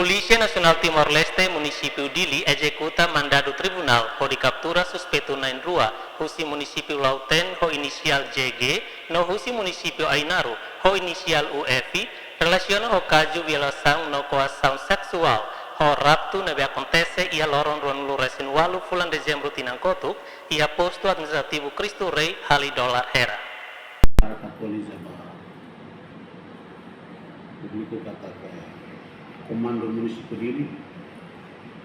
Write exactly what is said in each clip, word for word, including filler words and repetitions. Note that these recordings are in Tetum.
Polísia Nasionál Timor-Leste, Munisípiu Dili, ezekuta mandadu tribunál hodi kaptura suspeitu na'in rua, husi Munisípiu Lautém ho inisiál J G, no husi Munisípiu Ainaro, ho inisiál U F, relasiona ho kazu violasaun no koasaun seksuál ho raptu ne'ebé akontese iha loron ruanulu-resin-ualu fulan Dezembru tinan kotuk, iha Postu Administrativu Cristo Rei, Hali Dolar, Hera. Para atualiza ba públiku katak Komandu Munisípiu Dili,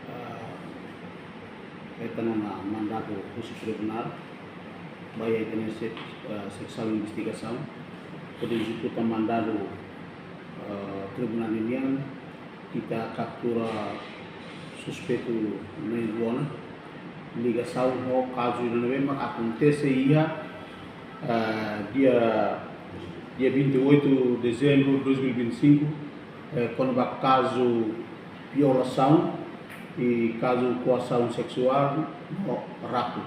ah, hetan ona mandadu husi tribunál ba iha ita-nia sek-, ah, seksaun investigasaun, hodi ezekuta mandadu, ah, tribunál ninian, ita kaptura suspeitu na'in rua ona, ligasaun ho kazu ida ne'ebé mak akontese iha, ah, dia, dia vinte e oito de dezembro de dois mil e vinte e cinco, eh, kona-ba kazu violasaun i kazu koasaun seksuál no raptu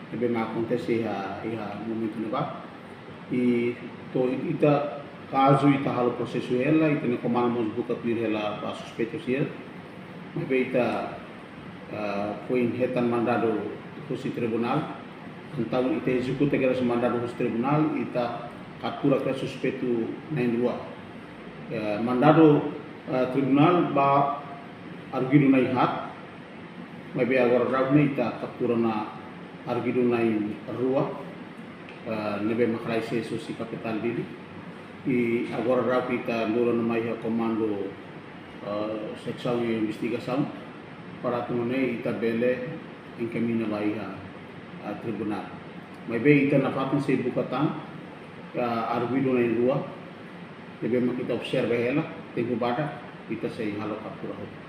ne'ebé mak akontese iha, iha momentu ne'ebá. I to'o ita kazu ita halo prosesu hela, ita-nia komandu mós buka tuir hela ba suspeitu sira. Maibé ita, ah, foin hetan mandadu husi tribunál. Entaun ita ezekuta kedas mandadu husi tribunál, ita kaptura kedas suspeitu na'in rua. Eh, mandadu, eh, tribunál ba arguidu na'in haat, maibé agora daudaun ne'e ita kaptura ona arguidu na'in rua, eh, ne'ebé mak halai sees husi kapitál Dili. I agora daudaun ita lori ona mai iha komandu, eh, seksaun investigasaun, para atu nune'e ita bele enkamiña ba iha, eh, tribunál. Maibé ita nafatin sei buka tan, eh, arguidu na'in rua, ne'ebé mak ita observa hela, tempu badak ita sei halo kaptura hotu.